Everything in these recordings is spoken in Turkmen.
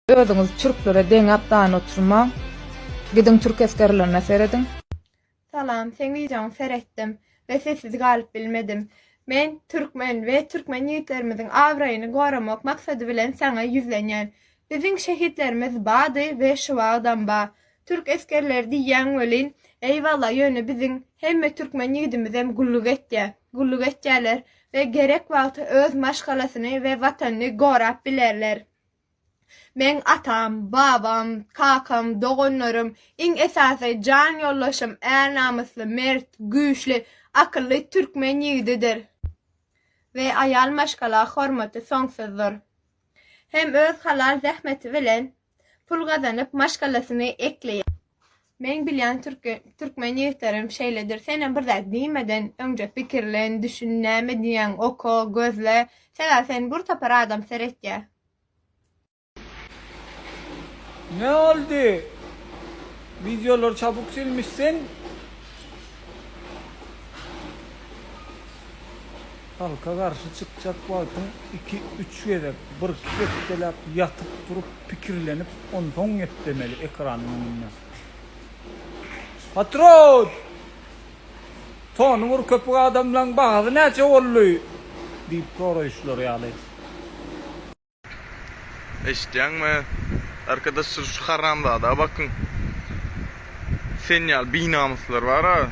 Özüňizi türklere deňäp dany oturmaň. Gidiň türk esgerlerine serediň. Salam seň wideoňy seretdim we sessiz galyp bilmedim. Men türkmen we türkmen ýigitlerimiziň abraýyny goramak maksady bilen saňa ýüzlenýän. Biziň şehitlerimiz bady we şuwagdam ba. Türk esgerleri diýýäň welin eýwalla ýöne biziň hemme türkmen ýigidimizem gulluk etýä. Gulluk etýäler we gerek wagty öz maşgalasyny we watanyny gorap bilerler. Meň atam, babam, kakam, doganlarym, iň esasy jan ýoldaşym är namysly, mert, güýçli, akylly türkmen ýigididir. We aýal maşgala hormaty soňsuzdyr. Hem öz halal zähmeti bilen pul gazanyp maşgalasyny ekleýär. Meň bilýän türkmen ýigitlerim şeýledir senem bir zat diýmeden öňje pikirlen düşün näme diýýäň oka gözle sebäbi seni bir topar adam seretýä. Ne oldy? Videolar çabuk silmişsin. Halka garşy çykjak wagtyň iki-üç gezek, birki hepdeläp ýatyp-turup pikirlenip onsoň geplemeli ekranyň öňünde. Patron! Tony bir köpük adamlaň bahasy näçe boldy? diýip soraýyşlary ýaly. Eşitýäňmi? Arkadaşlar şu haramzada bakyň. Sen ýaly binamyslar bar-a.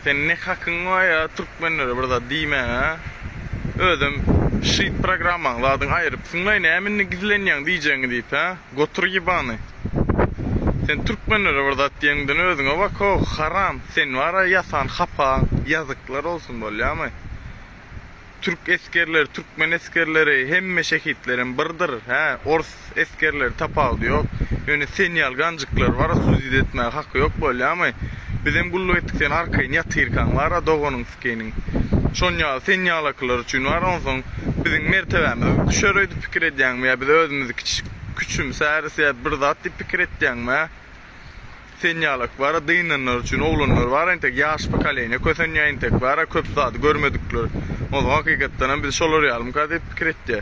Sen ne hakyň bar ýa türkmenlere bir zat diýmäge? Özem şit programmaň zadyň aýrypsyňlaý näme indi gizlenýäň diýjegiňi diýip hä? Gotur ýybany. Sen türkmenlere bir zat diýeňden özüňe bak-ow haram. Sen bar-a ýasan hapaň ýazyklar bolsun bolýamy? Türk esgerleri türkmen esgerleri hemme şehitlerem birdir hä ors esgerleri tapawudy ýok ýöne sen ýaly ganjyklar bara suzid etmäge haky ýok bolýamy bizem gulluk etdik sen arkaýyn ýatyrkaň bara doganyň sikeniň şon ýaly sen ýalakylar üçin bara onsoň biziň mertebämiz düşer öýdüp pikir edýäňmi ýa biz özümizi küçümsäris ýa bir zat diýip pikir etýäňmi hä. Sen ýalak bara dynanlar üçin oglanlar bar entek ýaş pokoleniýa kösenýä entek bara köp zady görmedikler. Onsoň hakykatdanam biz şolar ýalymyka diýip pikir etýä.